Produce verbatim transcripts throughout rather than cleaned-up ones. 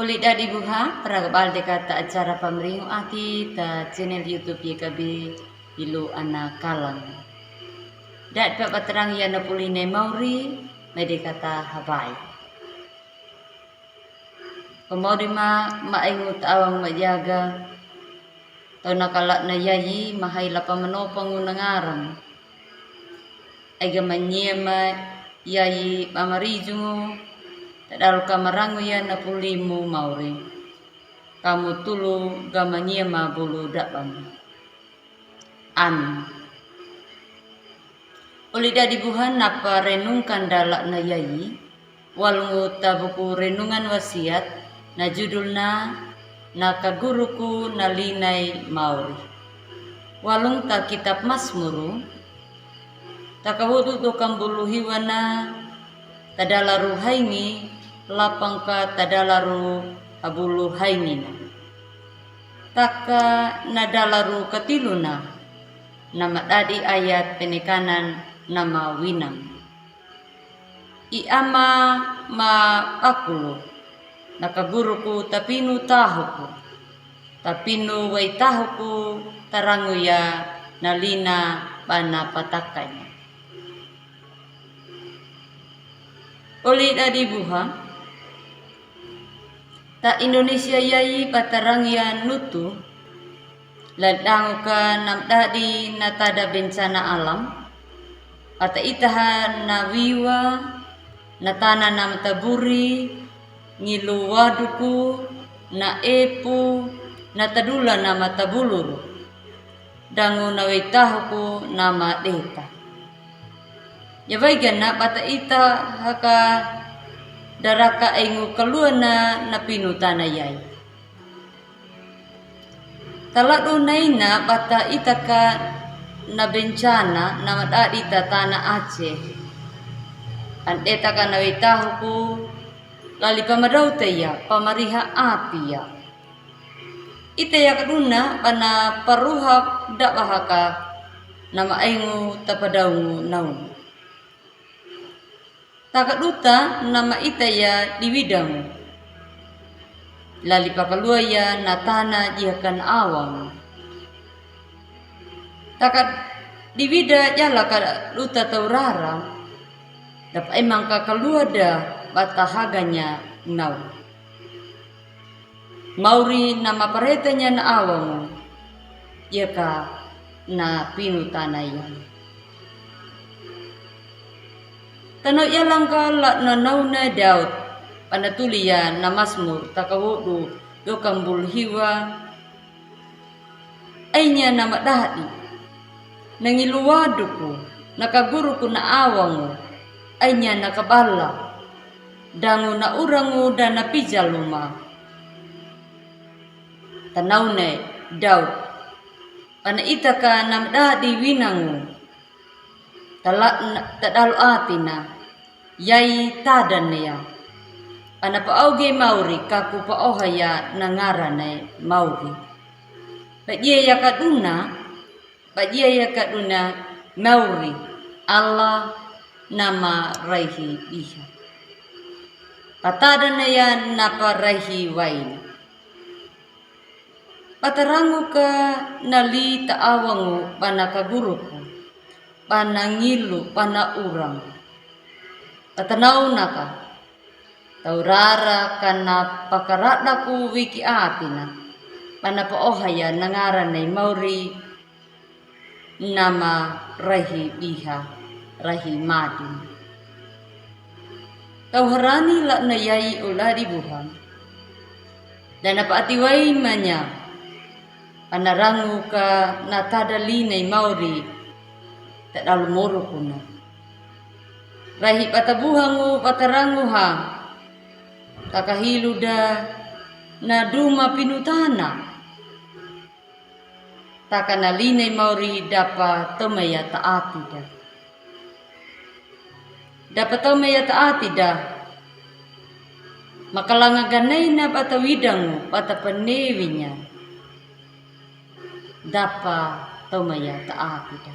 Oli dadi buha, praga bal deka ta acara pamrihu ati ta channel YouTube Y K B Ilu Ana Kalang. Dadi pa batarang ya na puli ne mauri, mai deka ta habai. Pamauri ma, ma aingu ta awang ma jaga. Tau na kala na yayi, mahai lapa manopangu na ngaran. Ai ga manyema yayi bamarijungu, tadal ka marangu ya na pulimu mauri. Kamu tulu ga manyema bulu dabamu. Amin. Oli dadi buha na parenungkan dala na yayi, walungu ta buku renungan wasiat, na judulna, na kaguruku na linai mauri. Walung ta kitab Masmuru, ta kawodu do kambulu hiwana, tadalaru haingi, lapang ka tadalaru habulu haingina. Taka na dalaru katiluna, na madadi ayat penekanan na mawinang. I ama ma akulu, na kaguruku tapinu tahuku, tapinu wai tahuku tarangu ya na lina bana patakanya. Oli dadi buha, ta Indonesia yayi batarang ya nutu, ladangu ka na madadi na tada bencana alam, ata itaha na wiwa, na tana na mataburi, ngilu waduku, na epu, na tadula na matabuluru. Dangu na wai tahuku na madeta. Ya wai gana bata itaha ka daraka aingu kaluana na pinu tana yayi. Taladu naina bata itaka na bencana na madadi ta tana Aceh. Andetaka na wai tahuku, lali pamadau ta ya, pamariha api ya. Ita ya kaduna bana paruhak dabahaka na ma aingu tapadaungu naungu. Taka duta na ma ita ya diwidangu. Lali pakalua ya na tana jihakan awangu. Taka diwida jala ka duta taurara. Dapa emang ka kalua da bata haganya nau. Mauri na maparetanya na awangu, ya ka na pinu tana ya. Tanau ya langka la na nauna Daud, bana tuli ya na Masmur takawodu do kambul hiwa. Ainya na madadi, na ngilu waduku, na kaguruku na awangu, ainya na kabala, dangu na urangu da na pijaluma. Tanaune Daud, bana itaka na madadi winangu. Tala-, tadalo atina, yai tadane ya. Bana paoge mauri kaku paoha ya na ngarane mauri. Bajia ya kaduna, bajia ya kaduna mauri. Allah na maraihi biha. Patadane ya na paraihi waina. Batarangu ka na li ta awangu bana kaguruku, bana ngilu, bana urang. Batanauna ka, taurara ka na pakaradaku wiki atina, bana paoha ya na ngarane mauri, na maraihi biha, raihi madin. Tau harani la na yai ola di buha. Dana paati wai manya. Bana rangu ka na tada linai mauri. Tadalo moru kuna. Raihi bata buhangu bata rangu ha. Taka hilu da na duma pinutana. Taka na linai mauri dapa tomaya taati da. Dapa tomaya taati da. Makalanga ganai na bata widangu, bata panewinya. Dapa tomaya taati da.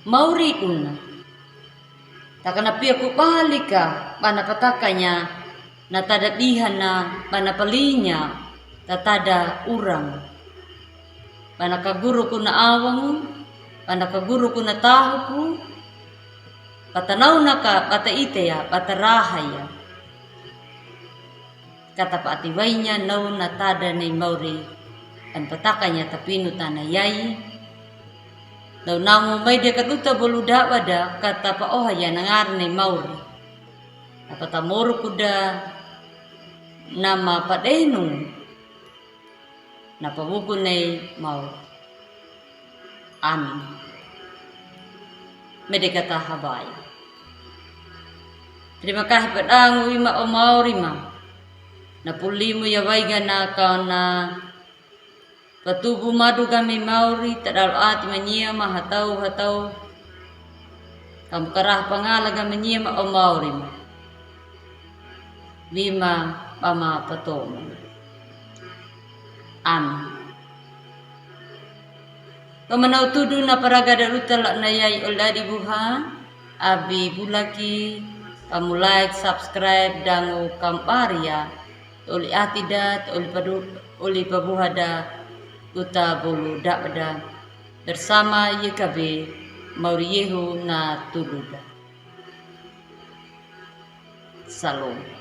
Mauri una. Taka na pia kubalika, bana patakanya. Na tadra biha na ba na palinya tatada urang. Ba na kaguruku na awangu, ba na kaguruku na tahuku, ba tanaunaka, ba taiteya, ba tarahaia. Kata pa'atiwainya nau na tadra nei mauri, an patakanya tapinu tana yai. Nau namu mai de kaduta bolu da'wada, kata pa'ohaya na ngara nei mauri. Apa tamoruku da nama padenu na pabuku nei mauri. Amin. Mede kata habai. Terima kasih padangu ima o mauri ma. Na pulimu ya waiga na kau na patubu madu gami mauri tadalo ati manyia ma hatau hatau. Kamu karaha pangala gami nyia ma o mauri ma. Wima bama patomu. Amin. Pamanau tudu na paraga daruta la na yai oladi buha, abi bulaki, kamu like, subscribe, dangu kambaria, toli ati da, toli padu, toli pabuha da, uta bolu da da, bersama Y K B, mauri yehu na tudu da. Salom.